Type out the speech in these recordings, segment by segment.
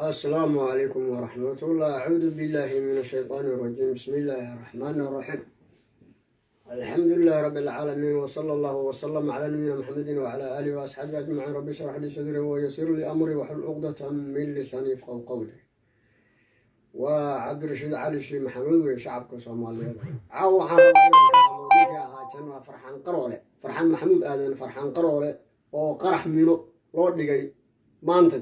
Asalaamu calaykum waraxmatullah. Acuudu billahi min ashaytaani irajiim. Bismi illaahi araxmaani araxiim. Alxamdu lilahi rabbi alcaalamiin, wsala allahu wasalama calaa nabiyina maxamedin wacalaa aalihi waasxaabihi ajmaciin. Rabbi shrax lii sadri wayasir lii amri waxlul cuqdatan min lisaani yafqahu qowli. Waa Cabdirashiid Cali Shii Maxamuud wey. Shacabka Soomaaliyeed, caaw waxaan rabaa inaan ka hadlo ninkii ahaa Jenaraal Farxaan Qaroole, Farxaan Maxamuud Aadan, Farxaan Qaroole, oo qarax mino loo dhigay maanta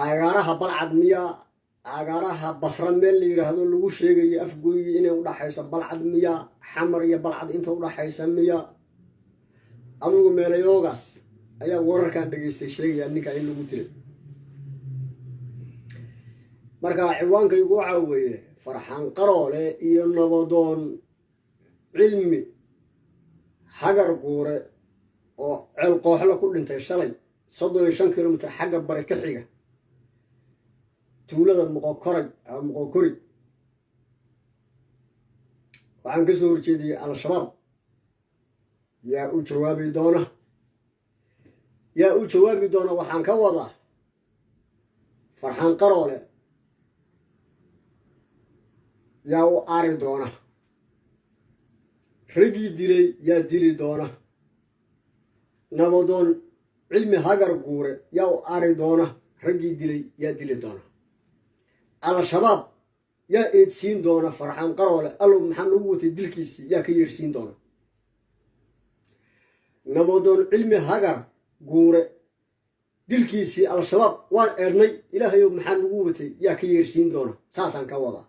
aagaaraha Balcad miyaa, aagaaraha Basra meel la yiraahdo lagu sheegayo, Afgooyi inay udhaxayso Balcad miyaa, Xamar iyo Balcad inta udhaxaysa miyaa, adugu meelayoogaas ayaa wararkan dhegeystay sheegaya ninkaa in lagu dilay. Marka ciwaankaygu waxaa weeye Farxaan Qaroole iyo nabadoon Cilmi Hagar Guure oo Ceel Qooxlo ku dhintay shalay, 35 kilomitr xagga bari ka xiga tuulada Moqokoray ama Moqokori. Waxaan ka soo horjeediyey Al-Shabaab. Yaa u jawaabi doona? Yaa u jawaabi doona? Waxaan ka wadaa Farxaan Qaroole yaa u aari doona? Raggii dilay yaa dili doona? Nabadoon Cilmi Hagar Guure yaa u aari doona? Raggii dilay yaa dili doona? Al-Shabaab yaa eedsiin doona? Farxaan Qaroole allow maxaa nagu watay dilkiisii yaa ka yeersiin doona? Nabadoon Cilmi Hagar Guure dilkiisii Al-Shabaab waan eednay, ilaahayow maxaa nagu watay yaa ka yeersiin doona? Saasaan ka wadaa.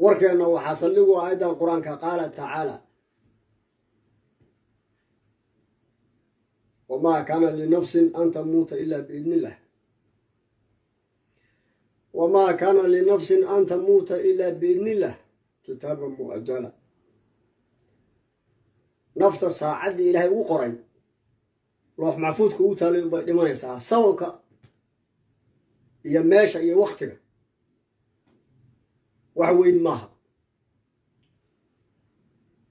Warkeenna waxaa saldhigu aayaddan Qur-aanka: qaala tacaala, wamaa kaana linafsin an tamuuta ilaa biidni illah, wamaa kaana linafsin an tamuuta ilaa biidni illah kitaaban mu'ajala. Nafta saacaddii Ilaahay ugu qoray, loox maxfuudka ugu taalay, bay dhimanaysaa. Sababka iyo meesha iyo waktiga wax weyn maaha.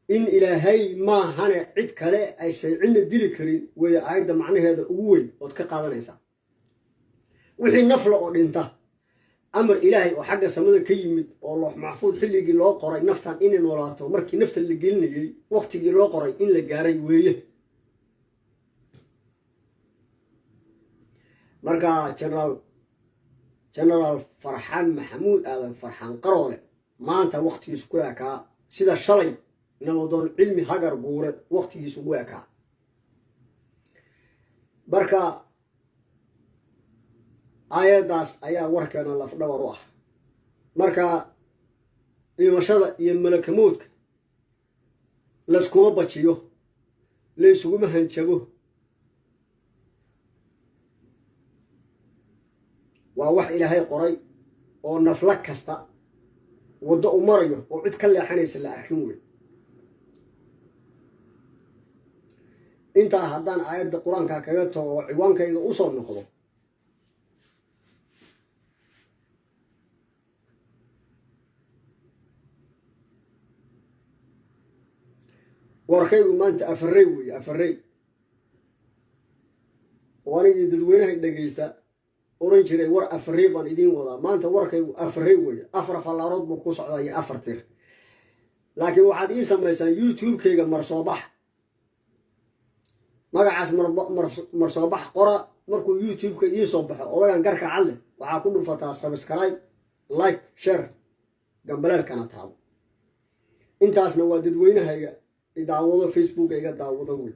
In Ilaahay maahane cid kale aysan cidna dili karin weeye aayadda macnaheeda ugu weyn ood ka qaadanaysaa. Wixii nafla oo dhinta amar Ilaahay oo xagga samada ka yimid oo loox maxfuud xilligii loo qoray naftan inay noolaato, markii nafta la gelinayey waktigii loo qoray in la gaaray weeye. Marka Genaraal Farxaan Maxamuud Aadan, Farxaan Qaroole, maanta waktigiisu ku ekaa sida shalay nabadoon Cilmi Hagar Guure waktigiisu ugu ekaa. Marka aayaddaas ayaa warkeena lafdhabar u ah. Marka dhimashada iyo malakamoodka layskuma bajiyo, laysuguma hanjabo. Waa wax Ilaahay qoray oo nafla kasta waddo u marayo oo cid ka leexanaysa la arkin wey. Intaa haddaan aayadda Qur-aanka kaga tago oo ciwaankayga usoo noqdo, warkaygu maanta afarey weeye, afarey oo anigii dadweynahay dhegaysta oran jiray war afarey baan idiin wadaa. Maanta warkaygu afarey weeye, afar fallaarood buu ku socdaa iyo afar tir. Laakiin waxaad ii samaysaan YouTube-kayga Marsoobax, magacaas Marsoobax qora. Markuu YouTube-ka iisoo baxo odagan garka cadle, waxaa ku dhufataa subscribe, like, share, gambaleelkana taabo. Intaasna waa dadweynahayga daawado, Facebooka iga daawado wey.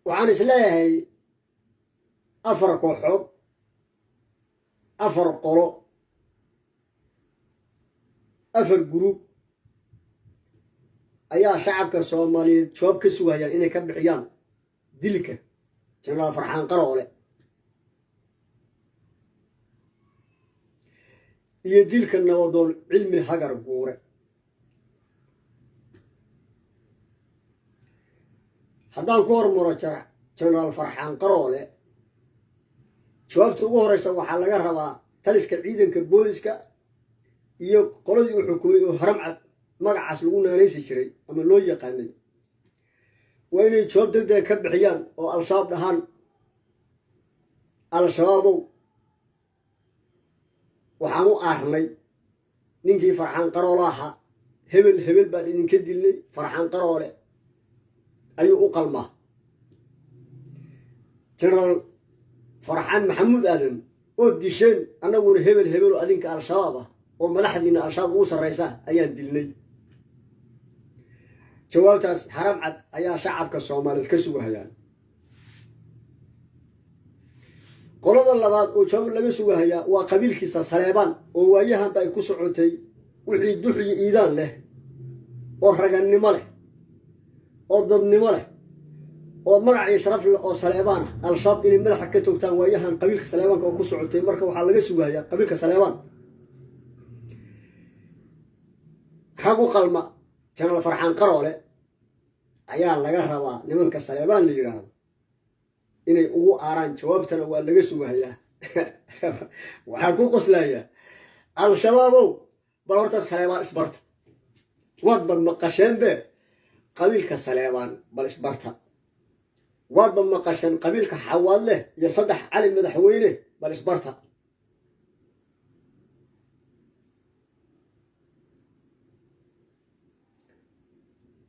Waxaan is leeyahay afar kooxood, afar qolo, afar group ayaa shacabka Soomaaliyeed jawaab ka sugayaan inay ka bixiyaan dilka Jenaraal Farxaan Qaroole iyo dilka nabadoon Cilmi Hagar Guure. Haddaan ku hormaro Jenaraal Farxaan Qaroole, jawaabta ugu horeysa waxaa laga rabaa taliska ciidanka booliska Iyo qoladii uu xukumay oo Haramcad magacaas lagu naanaysi jiray ama loo yaqaanay, waa inay jawaab degdega ka bixiyaan oo Al-Shabaab dhahaan: "Al-Shabaabow, waxaan u aarnay ninkii Farxaan Qaroole ahaa. Hebel hebel baan idinka dilnay, Farxaan Qaroole ayuu u qalmaa. Genaraal Farxaan Maxamuud Aadan oo disheen, annaguna hebel hebel oo adinka Al-Shabaab ah oo madaxdiina Al-Shabaab ugu sarraysa ayaan dilnay." Jawaabtaas Haramcad ayaa shacabka Soomaaliyeed ka sugahayaan. Qolada labaad oo jawaab laga sugahayaa waa qabiilkiisa Saleebaan, oo waayahanba ay ku socotay wixii duxiyo iidaan leh oo ragannimo leh oo dadnimo leh oo magac iyo sharaf leh oo Saleebaan ah Al-Shabaab inay madaxa ka toogtaan. Waayahan qabiilka Saleebaanka oo ku socotay. Marka waxaa laga sugahayaa qabiilka Saleebaan rag u qalma Jenaraal Farxaan Qaroole ayaa laga rabaa nimanka Saleebaan la yidhaahdo inay ugu aaraan. Jawaabtana waa laga sugahayaa. Waxaa ku qoslayaa: Al-Shabaabow, bal horta Saleebaan isbarta. Waadba maqasheenbe qabiilka Saleebaan, bal isbarta. Waadba maqasheen qabiilka Xawaadleh iyo saddex Cali madaxweyne, bal isbarta.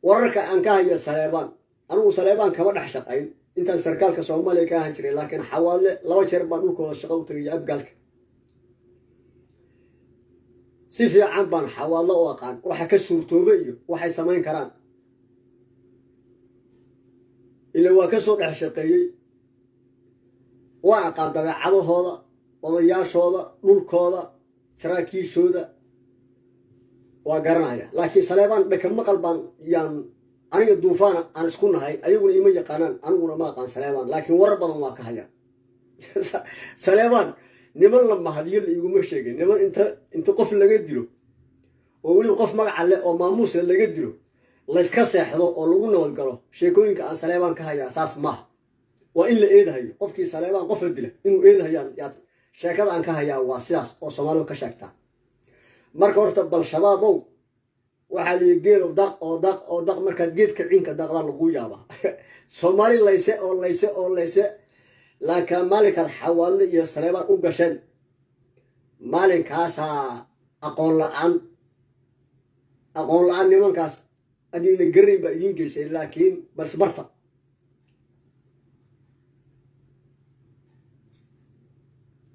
Wararka aan ka hayo Saleebaan, anigu Saleebaan kama dhex shaqayn intaan sarkaalka Soomaaliya ka ahan jiray, laakiin Xawaadle 2 jeer baan dhulkooda shaqo u tagay iyo Abgaalka. Si fiican baan Xawaadle u aqaan, waxa ka suurtooba iyo waxay samayn karaan, ila waa ka soo dhex shaqeeyey. Waa aqaan dabeecadahooda, odayaashooda, dhulkooda, saraakiishooda waa garanaya. Laakiin Saleebaan dhaka maqal baan yaan aniga Duufaana aan isku nahay, ayaguna ima yaqaanaan, aniguna ma aqaan Saleebaan, laakiin warar badan waa ka hayaa. Saleebaan niman la mahadiyo la iguma sheegin, niman inta qof laga dilo, oo weliba qof magaca leh oo maamuusle laga dilo, layska seexdo oo lagu nabadgalo. Sheekooyinka aan Saleebaan ka hayaa saas maaha. Waa in la eedahayo qofkii Saleebaan qofla dila, inuu eedahayaan yaad sheekada aan ka hayaa waa sidaas oo Soomaalidu ka sheegtaa. Marka horta bal Shabaabow, waxaa liyi geelow daq oo daq oo daq, markaad geedka cinka daqdaa lagu yaabaa. Soomaali layse oo layse oo layse, laakiin maalinkaad Xawaadle iyo Saleebaan u gasheen, maalinkaasaa aqoon la-aan, aqoon la-aan nimankaas adiina garayn baa idiin geysay. Laakiin balse barta.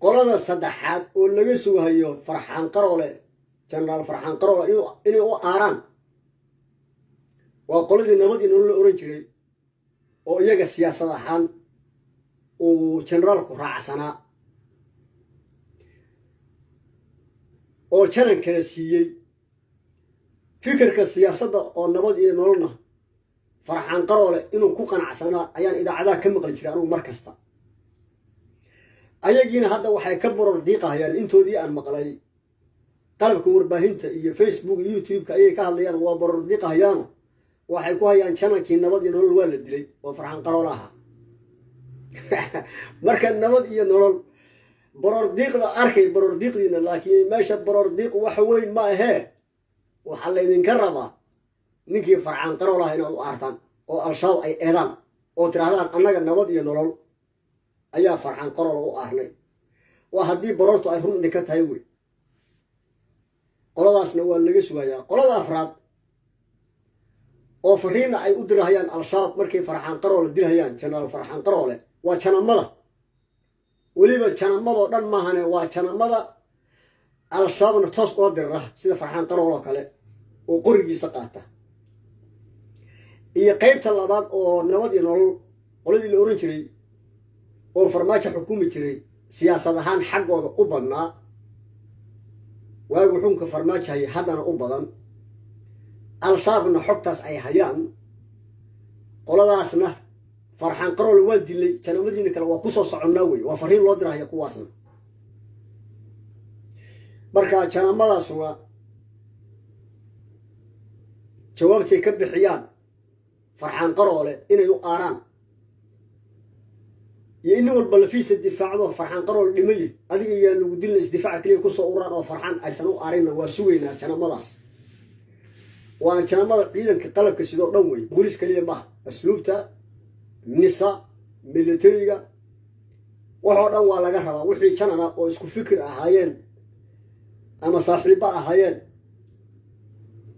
Qolada saddexaad oo laga sugahayo Farxaan Qaroole, Jenaraal Farxaan Qaroole inay u aaraan, waa qoladii nabadii nolol la oran jiray, oo iyaga siyaasad ahaan uu generaalku raacsanaa oo janankana siiyey fikirka siyaasadda oo nabad iyo nololna Farxaan Qaroole inuu ku qanacsanaa ayaan idaacadaha ka maqli jiray anugu mar kasta. Ayagiina hadda waxay ka boror diiqahayaan intoodii aan maqlay qalabka warbaahinta iyo Facebook iyo YouTube-ka ayay ka hadlayaan. Waa boror diiqahayaano waxay ku hayaan janankii nabad iyo nolol waa la dilay oo Farxaan Qaroole ahaa. Marka nabad iyo nolol baroor diiqda arkay, baroor diiqdiina, laakiin meesha baroor diiq wax weyn ma ahee. Waxaa laydinka rabaa ninkii Farxaan Qarool ah inaad u aartaan oo Al-Shabaab ay eedaan oo tidhaahdaan: "Annaga nabad iyo nolol ayaa Farxaan Qarool u aarnay." Waa haddii baroortu ay run idinka tahay wey. Qoladaasna waa laga sugayaa. Qolada afraad oo fariinna ay u dirahayaan Al-Shabaab markay Farxaan Qaroole dilhayaan, Jenaraal Farxaan Qaroole, waa janamada. Weliba janamadoo dhan maahane, waa janamada Al-Shabaabna toos ula dirira sida Farxaan Qarool oo kale oo qorigiisa qaata, iyo qeybta labaad oo nabad iyo nolol qoladii la oran jiray oo Farmaajo xukumi jiray siyaasad ahaan xaggooda u badnaa waagu xukunka Farmaajo hayay, haddana u badan, Al-Shabaabna xogtaas ay hayaan. Qoladaasna Farxaan Qarool waa dilay, janamadiina kale waa kusoo soconnaa wey. Waa fariin loo dirahaya kuwaasna. Marka janamadaasuna jawaabtay ka bixiyaan Farxaan Qaroole inay u aaraan. Iyo in nin walba lafiisa difaacdo, Farxaan Qarool dhimaye adiga yaa lagu dilna, isdifaaca keliya kusoo uraan oo Farxaan aysan u arinna. Waa sugaynaa janamadaas, waana janamada ciidanka qalabka sidoo dhan wey, booliis keliya maaha, asluubta, NISA, militariga, waxoo dhan waa laga rabaa. Wixii janana oo isku fikir ahaayeen ama saaxiibba ahaayeen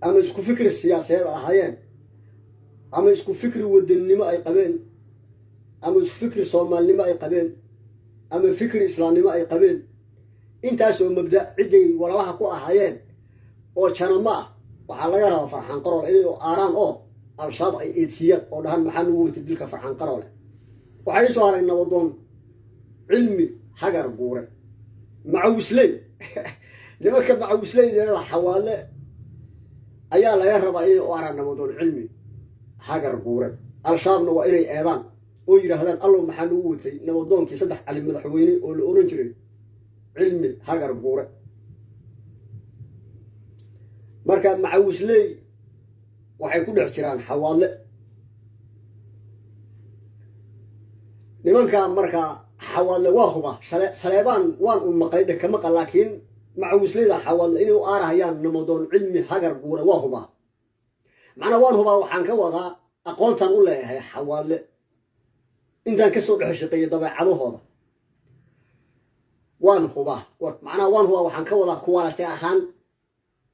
ama isku fikir siyaasadeed ahaayeen ama isku fikri wadannimo ay qabeen ama isku fikri soomaalinimo ay qabeen ama fikri islaamnimo ay qabeen, intaasoo mabda cidday walalaha ku ahaayeen oo janamo ah, waxaa laga rabaa Farxaan Qaroole inay aaraan oo Al-Shabaab ay eedsiiyaan oo dhahaan, "Maxaa nagu watay dilka Farxaan Qaroole?" Waxaa ii soo haray nabadoon Cilmi Hagar Guure, Macawisley. Nimanka Macawisleydeeda Xawaale ayaa laga rabaa inay u araan nabadoon Cilmi Hagar Guure. Al-Shabaabna waa inay eedaan oo yidhaahdaan, "Allow, maxaa nagu watay nabadoonkii Saddex Cali Madaxweyne oo la oran jiray Cilmi Hagar Guure?" Marka Macawisley waxay ku dhex jiraan Xawaadle nimanka. Marka Xawaadle waa huba Saleebaan waan un maqlay, dhekamaqa, laakiin Macawisleyda Xawaadle inay u aarahayaan nabadoon Cilmi Hagar Guure waa hubaa. Macnaa waan hubaa, waxaan ka wadaa aqoontan u leeyahay Xawaadle intaan kasoo dhex shaqeeyay dabeecadahooda waan hubaa. Macnaha waan hubaa waxaan ka wadaa quality ahaan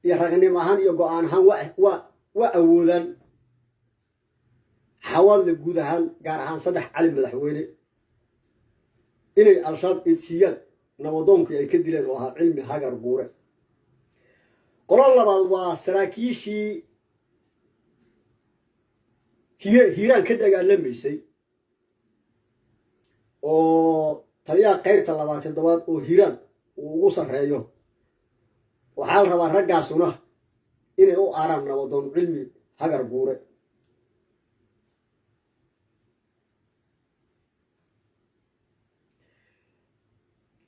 iyo ragnimo ahaan iyo go-aan ahaan waa awoodaan Xawaadle guud ahaan, gaar ahaan Saddex Cali Madaxweyne, inay Al-Shabaab eedsiiyaan nabadoonkii ay ka dileen oo ahaa Cilmi Hagar Guure. Qolo labaad waa saraakiishii Hiiraan ka dagaalamaysay oo taliyaha qaybta 27aad oo Hiiraan uu ugu sarreeyo. Waxaa la rabaa raggaasuna inay u aaraan nabadoon Cilmi Hagar Guure.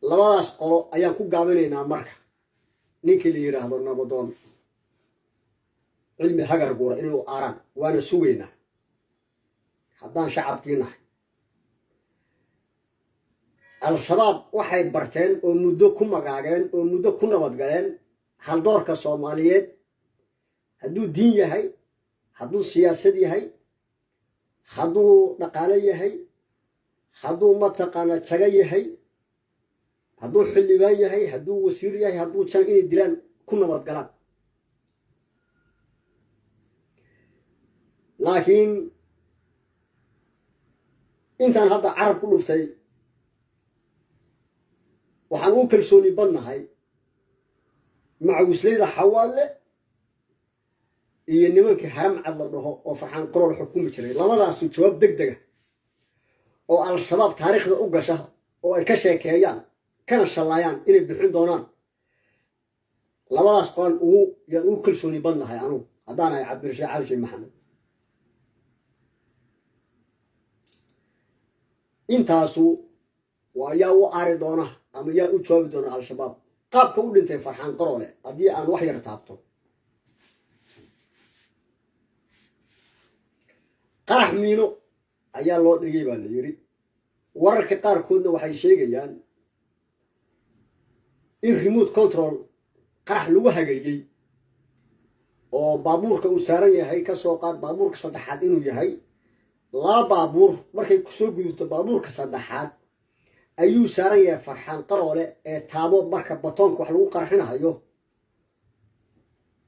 Labadaas qolo ayaan ku gaabinaynaa. Marka ninkii la yidhaahdo nabadoon Cilmi Hagar Guure inay u aaraan waana sugaynaa haddaan shacabkii nahay. Al-Shabaab waxay barteen oo muddo ku magaageen oo muddo ku nabadgaleen haldoorka Soomaaliyeed, hadduu diin yahay, hadduu siyaasad yahay, hadduu dhaqaalo yahay, hadduu mataqaana jago yahay, hadduu xildhibaan yahay, hadduu wasiir yahay, hadduu jan, inay dilaan ku nabadgalaan. Laakiin intaan hadda carab ku dhuftay waxaan ugu kalsooni badnahay Macawisleyda Xawaadle iyo nimankii Haram Cad la dhaho oo Farxaan Qarool xukumi jiray. Labadaasu jawaab deg dega oo Al-Shabaab taariikhda u gasha oo ay ka sheekeeyaan kana shallaayaan inay bixin doonaan. Labadaas qolan ugu yaan ugu kalsooni badnahay anugu haddaan ahay Cabdirashiid Cali Sheekh Maxamed. Intaasu waa yaa u aari doona ama yaa u jawaabi doona Al-Shabaab. Qaabka u dhintay Farxaan Qaroole haddii aan wax yar taabto, qarax miino ayaa loo dhigay baa la yidhi. Wararka qaarkoodna waxay sheegayaan in remote control qarax lagu hageeyey oo baabuurka uu saaran yahay, ka soo qaad baabuurka saddexaad inuu yahay, laba baabuur markay kusoo gudubto baabuurka saddexaad ayuu saaran yahay Farxaan Qaroole ee taabo marka batoonka wax lagu qarxinahayo.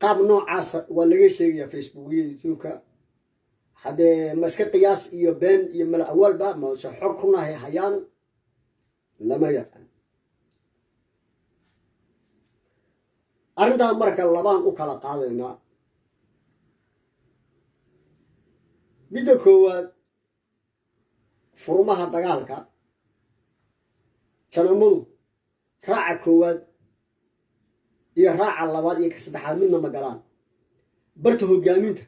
Qaab noocaasa waa laga sheegayaa Facebookiya, YouTubeka. Haddee ma iska qiyaas iyo been iyo mala awaalba mase xor kunahay hayaan, lama yaqaan arrintaa. Marka labaan u kala qaadaynaa. Midda koowaad, furmaha dagaalka janamadu raaca koowaad iyo raaca labaad iyo ka saddexaad midna ma galaan. Barta hoggaaminta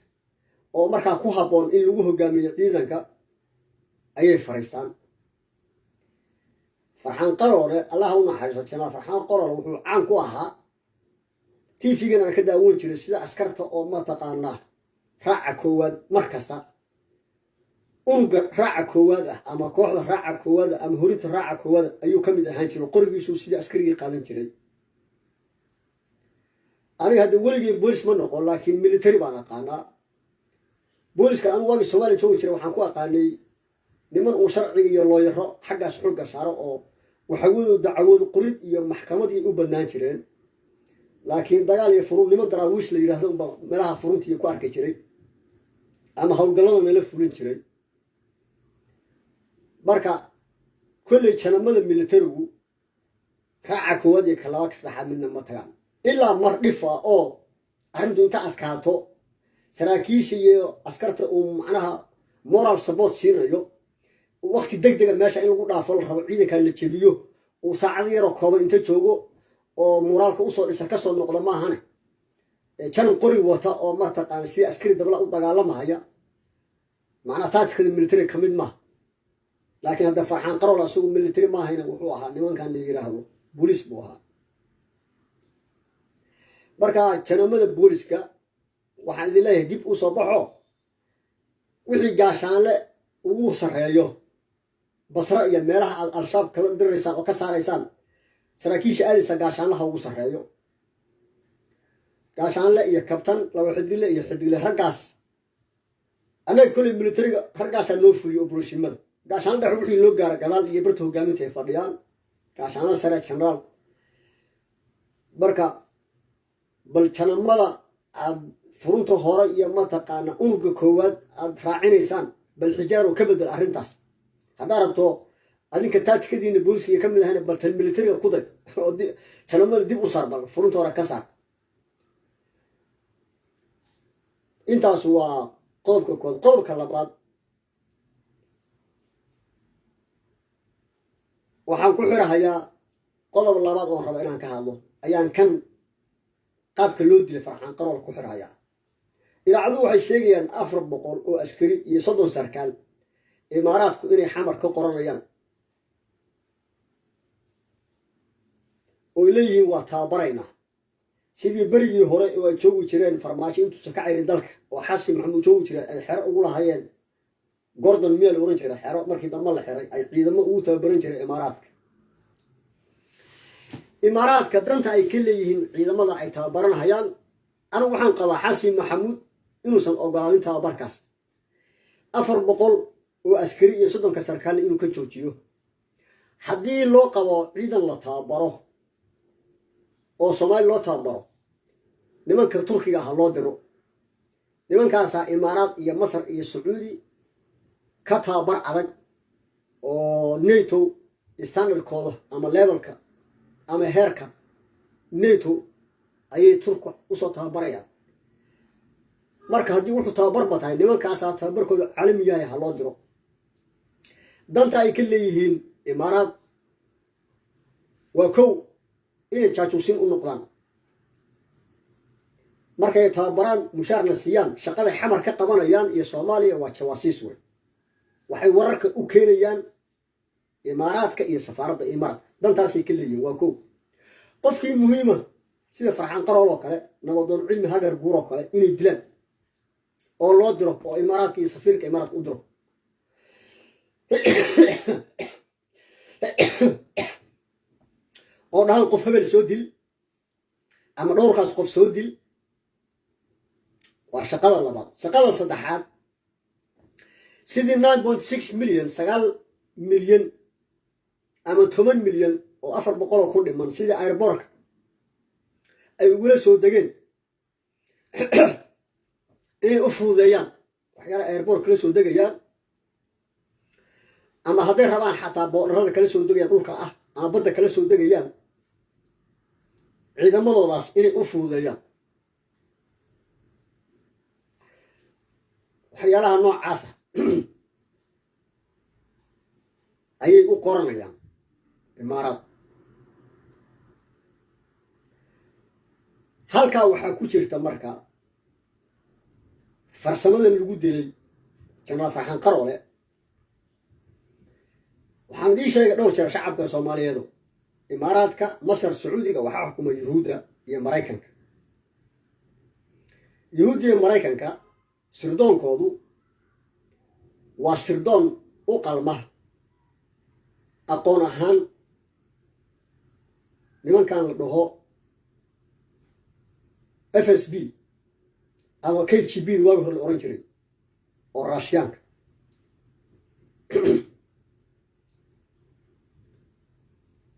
oo markaa ku habboon in lagu hoggaamiyo ciidanka ayay fariistaan. Farxaan Qaroole, Allaha u naxariiso, janaal Farxaan Qaroole wuxuu caan ku ahaa, TV-gan aan ka daawan jiray, sida askarta oo mataqaanaa raaca koowaad mar kasta u Unuga raaca koowaad ah ama kooxda raaca koowaad ah ama horinta raaca koowaad ayuu ka mid ahaan jiray. Qorigiisuu sidii askarigii qaadan jiray. Aniga hadda weligay boolis ma noqon, laakiin military baan aqaanaa. Booliska anigu waagii Soomaaliya joogi jiray waxaan ku aqaanay niman uu sharciga iyo looyaro xaggaas xooga saaro, oo waxawadu dacwad qorid iyo maxkamadii u badnaan jireen, laakiin dagaal iyo furun niman daraawiish la yidhaahdo unbaa meelaha furuntii ku arki jiray ama howlgallada meelo fulin jiray. Marka kolley janamada militarigu raaca koowaad iyo ka labaad, ka saddexaad midna ma tagaan, ilaa mar dhifa oo arrintu inta adkaato saraakiisha iyo askarta uu macnaha moral support siinayo, wakti deg dega meesha in lagu dhaafo la rabo, ciidankaa la jebiyo, uu saacado yaroo kooban inta joogo oo moraalka usoo dhisa kasoo noqdo maahane. Janan qori wata oo mataqaana sidii askari dabla u dagaalamahaya, macnaha tacticada military ka mid maaha. Laakiin hadda Farxaan Qarool asagu military maahayna, wuxuu ahaa nimankan la yiraahdo booliis buu ahaa. Marka janamada booliska waxaan idin leeyahay, dib u soo baxo. Wixii gaashaanle ugu sarreeyo, Basra iyo meelaha aad Al-Shabaab kala diraysaan oo ka saaraysaan, saraakiisha aadaysa gaashaanlaha ugu sarreeyo, gaashaanle iyo kabtan, laba xidigle iyo xidigle. Raggaas annaga kolley militariga raggaasaa noo fuliyo operation-mada. Gaashaanle dhex wixii loo gaara gadaal iyo barta hogaaminta ay fadhiyaan, gaashaanla sare, generaal. Marka bal janamada aad furunta hore iyo mataqaana unuga koowaad aad raacinaysaan, bal xijaaro ka bedel arrintaas. Haddaa rabto adinka tacticadiina booliska iyo ka mid ahayna, bal tan militariga ku day oo janamada dib u saar, bal furunta hore ka saar. Intaas waa qodobka kood. Qodobka labaad waxaan ku xirahayaa qodob labaad oon raba inaan ka hadlo, ayaan kan qaabka loo dilay Farxaan Qarool ku xirhayaa. Idaacadu waxay sheegayaan 400 oo askari iyo 30 sarkaal Imaaraadku inay Xamar ka qoranayaan, oy leeyihiin waa tababaraynaa, sidii berigii hore oo ay joogi jireen Farmaajo intuusan ka cayrin dalka oo Xasan Maxamuud joogi jireen, ay xero ugu lahaayeen Gordon miyaa la oran jiray, xero markii dambe la xiray ay ciidamo ugu tababaran jireen Imaaraadka. Imaaraadka danta ay ka leeyihiin ciidamada ay tababaranhayaan, anigu waxaan qabaa Xasan Maxamuud inuusan ogolaanin tababarkaas, 400 oo askari iyo 30-ka sarkaalna inuu ka joojiyo. Haddii loo qabo ciidan la tababaro oo Soomaali loo tababaro, nimanka Turkiga ah loo diro. Nimankaasaa Imaaraad iyo Masar iyo Sacuudi ka tababar adag oo NATO standardkooda ama levelka ama heerka NATO ayay Turka usoo tababarayaan. Marka haddii wuxuu tababarba tahay, nimankaasaa tababarkooda caalami yahay, ha loo diro. Danta ay ka leeyihiin Imaaraad waa kow, inay jaajuusin u noqdaan. Markay tababaraan, mushaarna siiyaan, shaqaday Xamar ka qabanayaan iyo Soomaaliya waa jawaasiis wey. Waxay wararka u keenayaan Imaaraadka iyo safaaradda Imaaraad. Dantaasay ka leeyihiin waa kow. Qofkii muhiima sida Farxaan Qarool oo kale, Nabadoon Cilmi Hagar Guur oo kale, inay dilaan oo loo diro oo Imaaraadka iyo safiirka Imaaraadka u diro. Oo dhahan qof hebel soo dil ama dhowrkaas qof soo dil. Waa shaqada labaad. Shaqada saddexaad, sidii 9.6 million, 9 milyan ama 10 milyan oo 400 oo ku dhiman, sidii airportka ay ugula soo degeen inay u fududeeyaan waxyaala airport kala soo degayaan, ama hadday rabaan xataa borderada kala soo degayaan dhulka ah ama badda kala soo degayaan, ciidamadoodaas inay u fududeeyaan. Waxyaalaha noocaasa ayay u qoranayaan Imaaraad. Halkaa waxaa ku jirta marka farsamadan lagu dilay Jenaraal Farxaan Qaroole. Waxaan idiin sheegay dhowr jeer, shacabka Soomaaliyeedu, Imaaraadka, Masar, Sacuudiga waxaa xukuma Yuhuudda iyo Maraykanka. Yuhuudda iyo Maraykanka sirdoonkoodu Waa sirdoon u qalma aqoon ahaan nimankan la dhaho FSB ama KGB da waagi hore la oran jiray oo Raashiyaanka.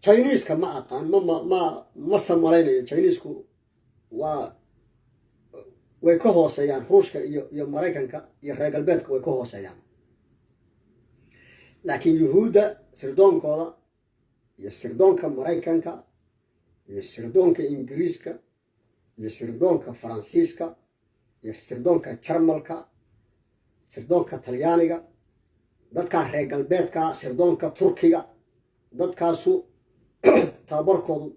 Chiniiska ma aqaan, ma samalaynayo. Chiniisku way ka hooseeyaan Ruushka iyo Maraykanka iyo reer Galbeedka, way ka hooseeyaan. Laakiin Yuhuudda sirdoonkooda iyo sirdoonka Maraykanka iyo sirdoonka Ingiriiska iyo sirdoonka Faransiiska iyo sirdoonka Jarmalka, sirdoonka Talyaaniga, dadkaa reer Galbeedka, sirdoonka Turkiga, dadkaasu tababarkoodu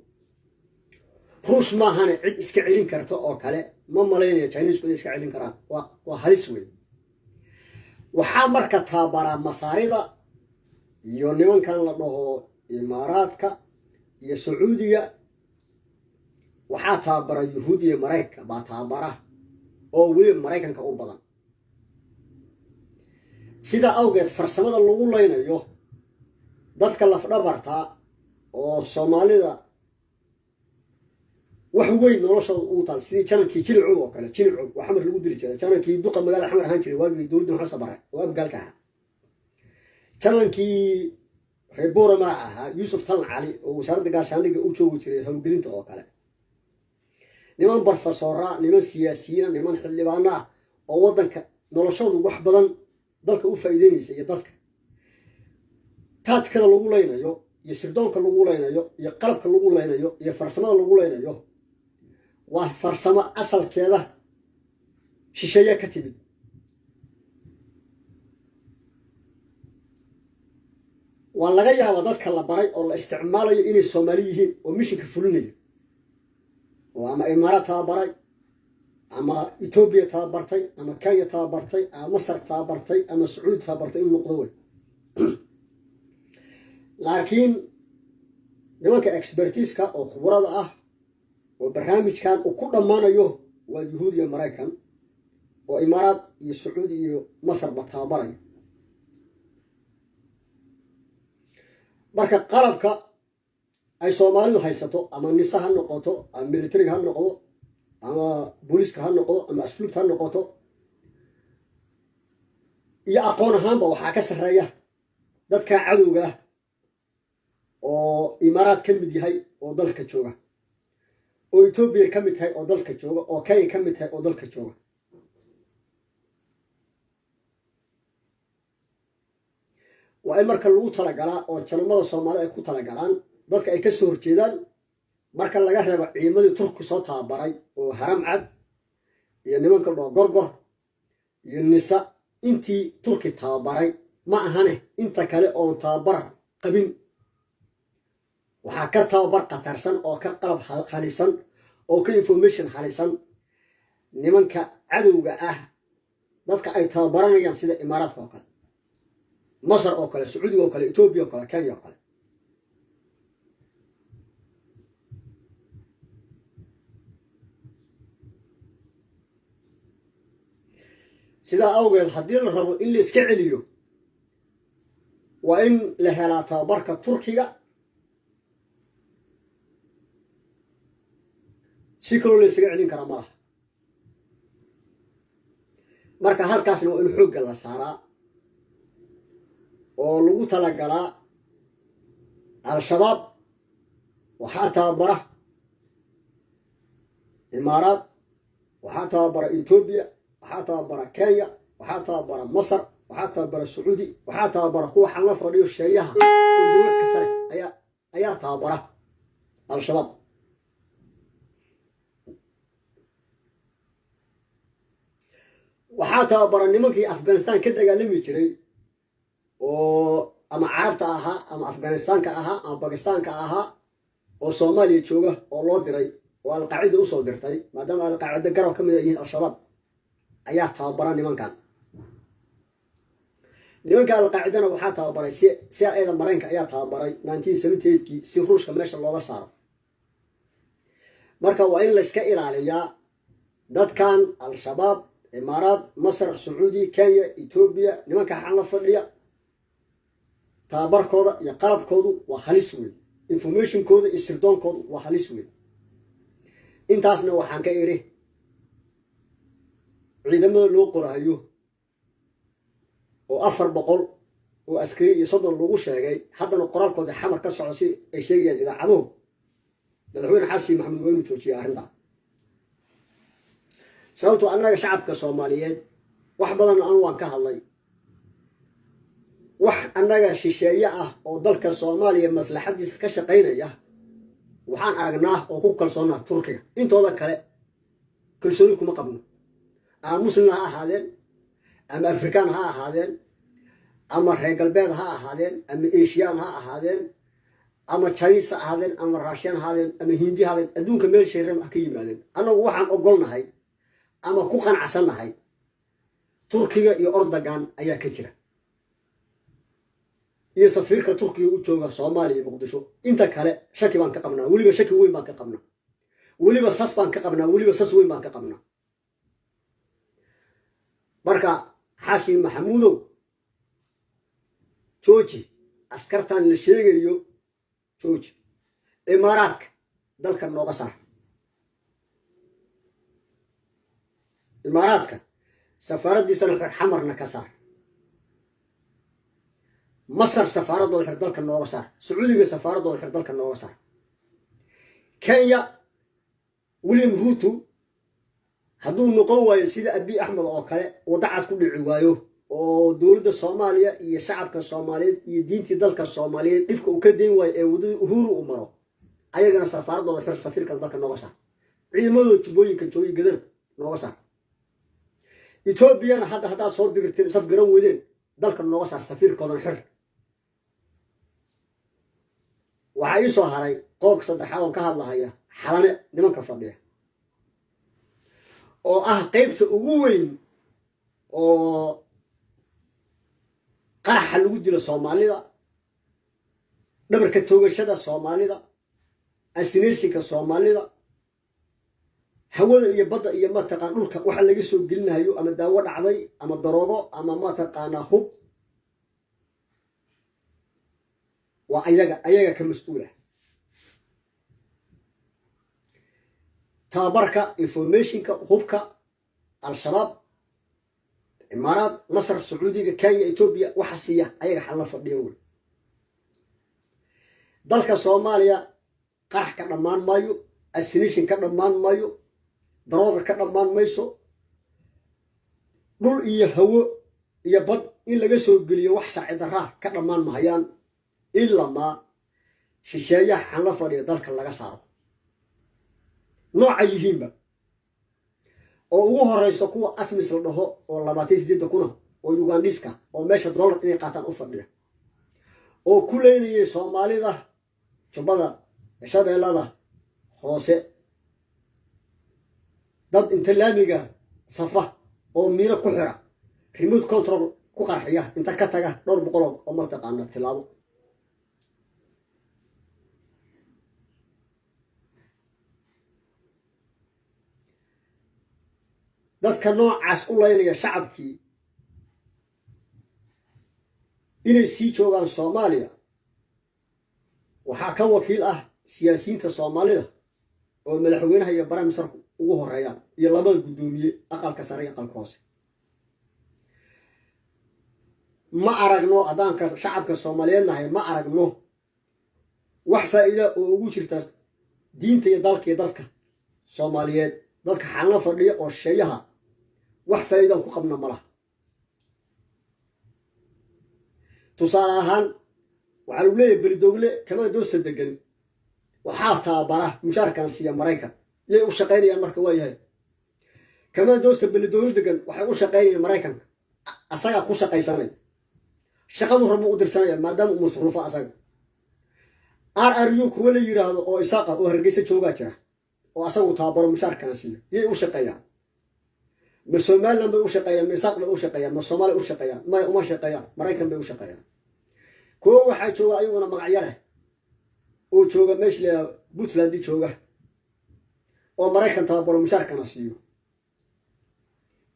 Ruush maahane cid iska celin karta oo kale ma malaynaya. Chiniisku inay iska celin karaan waa halis weyn. Waxaa marka tababaraa Masaarida iyo nimankan la dhaho Imaaraadka iyo Sacuudiga. Waxaa tababara Yuhuud iyo Maraykanka baa tababara, oo weliba Maraykanka u badan. Sidaa awgeed farsamada lagu leynayo dadka lafdhabarta oo Soomaalida wax weyn noloshooda ugu taal, sidii janankii Jilcow oo kale. Jilcow waa Xamar lagu diri jiray, janankii duqa magaalada Xamar ahaan jiray waagii dowladda Maxamed Sabare oo Abgaalka ahaa, janankii reer Boorama ahaa Yuusuf Talan Cali oo wasaaradda gaashaandhigga u joogi jiray howlgelinta oo kale, niman barofesora, niman siyaasiyiina, niman xildhibaano ah oo waddanka noloshoodu wax badan dalka u faa'iideynaysa iyo dadka, taatikada lagu leynayo iyo sirdoonka lagu leynayo iyo qalabka lagu leynayo iyo farsamada lagu leynayo waa farsamo asalkeeda shisheeye ka timid. Waa laga yaabaa dadka la baray oo la isticmaalayo inay Soomaali yihiin oo mishinka fulinayo, oo ama Imaaraad tababaray ama Etoobiya tababartay ama Kenya tababartay ama Masar tababartay ama Sacuudi tababartay inuu noqdo wey. Laakiin nimanka expertiska oo khubrada ah oo barnaamijkan uu ku dhammaanayo waa Yuhuud iyo Maraykan oo Imaaraad iyo Sacuudi iyo Masarba tababarayo. Marka qalabka ay Soomaalidu haysato, ama NISA ha noqoto, ama militariga ha noqdo, ama booliiska ha noqdo, ama asluubta ha noqoto, iyo aqoon ahaanba waxaa ka sarreeya dadka cadowga ah oo Imaaraad ka mid yahay oo dalka jooga, oo Etoobiya ka mid tahay oo dalka jooga, oo Kenya ka mid tahay oo dalka jooga. Waa in marka lagu talagalaa oo janamada Soomaalida ay ku talagalaan dadka ay ka soo horjeedaan, marka laga reebo ciidamadii Turki soo tababaray oo Haram Cad iyo nimanka dhoo Gorgor iyo NISA, intii Turki tababaray ma ahane, inta kale oon tababar qabin waxaa ka tababar khatarsan oo ka qalab halisan oo ka information halisan nimanka cadowga ah, dadka ay tababaranayaan, sida Imaaraadka oo kale, Masar oo kale, Sacuudiga oo kale, Etoobiya oo kale, Kenya oo kale. Sidaa awgeed haddii la rabo in la iska celiyo, waa in la helaa tababarka Turkiga. Si kaloo la isaga celin karaa malaha. Marka halkaasna waa in xoogga la saaraa oo lagu talagalaa. Al-Shabaab waxaa tababara Imaaraad, waxaa tababara Etoobiya, waxaa tababara Kenya, waxaa tababara Masar, waxaa tababara Sacuudi, waxaa tababara kuwa xalna fadhiyo sheeyaha oo dowlad kasta leh ayaa tababara Al-Shabaab. Waxaa tababara nimankii Afghanistan ka dagaalami jiray oo ama Carabta ahaa ama Afghanistaanka ahaa ama Bakistaanka ahaa oo Soomaaliya jooga oo loo diray oo Alqaacida usoo dirtay, maadaama Alqaacida garab ka mid a yihiin Al-Shabaab, ayaa tababara nimankan. Nimanka Alqaacidana waxaa tababaray CIA da Maraykanka ayaa tababaray 1978kii si Ruushka meesha looga saaro. Marka waa in layska ilaaliyaa dadkan Al-Shabaab Imaaraad, Masar, Sacuudi, Kenya, Etoobiya, nimanka xan la fadhiya, tababarkooda iyo qalabkoodu waa halis weyn, informationkooda iyo sirdoonkoodu waa halis weyn. Intaasna waxaan ka iri, ciidamada loo qorahayo oo 400 oo askari iyo 30 lagu sheegay, haddana qoraalkooda Xamar ka soco si ay sheegayaan idaacaduhu, Madaxweyne Xasan Maxamuud waa inuu joojiya arrintaa, sababtoo annaga shacabka Soomaaliyeed wax badan anu waan ka hadlay. Wax annaga shisheeye ah oo dalka Soomaaliya maslaxadiisa ka shaqaynaya waxaan aragnaa oo ku kalsoonnaa Turkiga. Intooda kale kalsooni kuma qabno, ama Muslim ha ahaadeen, ama Afrikaan ha ahaadeen, ama reer galbeed ha ahaadeen, ama Asian ha ahaadeen, ama Chinese ha ahaadeen, ama Russian ha ahaadeen, ama Hindi ha ahaadeen, adduunka meel sheeran ha ka yimaadeen. Annagu waxaan ogolnahay ama ku qanacsannahay Turkiga iyo Ordogan ayaa ka jira iyo safiirka Turkiga u jooga Soomaaliya iyo Muqdisho. Inta kale shaki baan ka qabnaa, weliba shaki weyn baan ka qabnaa, weliba sas baan ka qabnaa, weliba sas weyn baan ka qabnaa. Marka Xaashi Maxamuudow, jooji askartan la sheegayo, jooji. Imaaraadka dalka nooga saar, Imaaraadka safaaraddiisana xir, Xamarna ka saar. Masar safaaradooda xir, dalka nooga saar. Sacuudiga safaaradooda xir, dalka nooga saar. Kenya, William Ruto hadduu noqon waayo sida Abiy Axmed oo kale, wadacad ku dhici waayo oo dowladda Soomaaliya iyo shacabka Soomaaliyeed iyo diintii dalka Soomaaliyeed dhibka uu ka dayn waayo ee waddadii Uhuru u maro, ayagana safaaradooda xir, safiirkan dalka nooga saar, ciidamadooda Jubbooyinka joogi gadana nooga saar. Etoobiyana hadda haddaad soo dirirteen, saf garan weydeen, dalka nooga saar, safiirkoodana xir. Waxaa ii soo haray qodobka saddexaad oon ka hadlahaya, Xalane nimanka fadhiya oo ah qeybta ugu weyn oo qaraxa lagu dilo Soomaalida, dhabarka toogashada Soomaalida, assinationka Soomaalida, hawada iyo badda iyo mataqaan dhulka waxa laga soo gelinayo, ama daawo dhacday, ama daroogo, ama mataqaanaa hub, waa ayaga ka mas-uula. Tababarka, informationka, hubka, Al-Shabaab, Imaaraad, Masar, Sacuudiga, Kenya, Etoobiya waxa siiya ayaga xalna fadhiyo wey. Dalka Soomaaliya qarax ka dhammaan maayo, assination ka dhammaan maayo, darooga ka dhammaan mayso. Dhul iyo hawo iyo bad in laga soo geliyo wax sharci daraa ka dhammaan mahayaan ilamaa shisheeyaha xanla fadhiya dalka laga saaro, nooca yihiinba, oo ugu horeyso kuwa ATMIS la dhaho oo 28,000 oo Ugandhiska oo meesha dollar inay qaataan u fadhiya, oo ku leynayay Soomaalida Jubbada, Shabeellada Hoose, dad inta laamiga safa oo miino ku xira, remote control ku qarxiya, inta ka taga dhowr boqoloo oo mataqaana tilaabo. Dadka noocaas u laynaya shacabkii inay sii joogaan Soomaaliya waxaa ka wakiil ah siyaasiyiinta Soomaalida oo madaxweynaha iyo prime ministerku ugu horeeyaan iyo labada guddoomiye, aqalka sare iyo aqalka hoose. Ma aragno, haddaanka shacabka Soomaaliyeed nahay, ma aragno wax faa'iida oo ugu jirta diinta iyo dalka iyo dadka Soomaaliyeed. Dadka xalna fadhiya oo shisheeyaha wax faa'iidaan ku qabna malaha. Tusaale ahaan, waxaa lagu leeyahay Belidogle kama doosta degan waxaa tababara, mushaarkan siiya Maraykan. Yay u shaqaynayaan marka? Waa yahay, kama doosta Belidogle degan waxay u shaqaynayaan Maraykanka, asagaa ku shaqaysanaya, shaqadu rabu u dirsanaya maadaama uu masruufo asaga. RRU kuwa la yiraahdo oo Isaaqa oo Hargeysa joogaa jira oo asagu tababaro, mushaarkana siiyo. Yay u shaqeeyaan? Ma Somaliland bay u shaqeeyaan? Ma Isaaq bay u shaqeeyaan? Ma Soomaaliya u shaqeeyaan? Maya, uma shaqeeyaan, Maraykan bay u shaqeeyaan. Kuwo waxaa jooga ayaguna magacyo leh oo jooga meesha la Puntland jooga oo Maraykan tababaro, mushaarkana siiyo.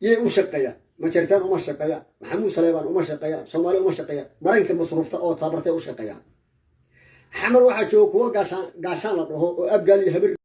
Yay u shaqeeyaan? Majartaan uma shaqeeyaan, Maxamuud Saleebaan uma shaqeeyaan, Soomaali uma shaqeeyaan. Maraykanka masruufta oo taabartay u shaqeeyaan. Xamar waxaa jooga kuwo gaashaan gaashaan la dhaho oo Abgaal iyo Habar.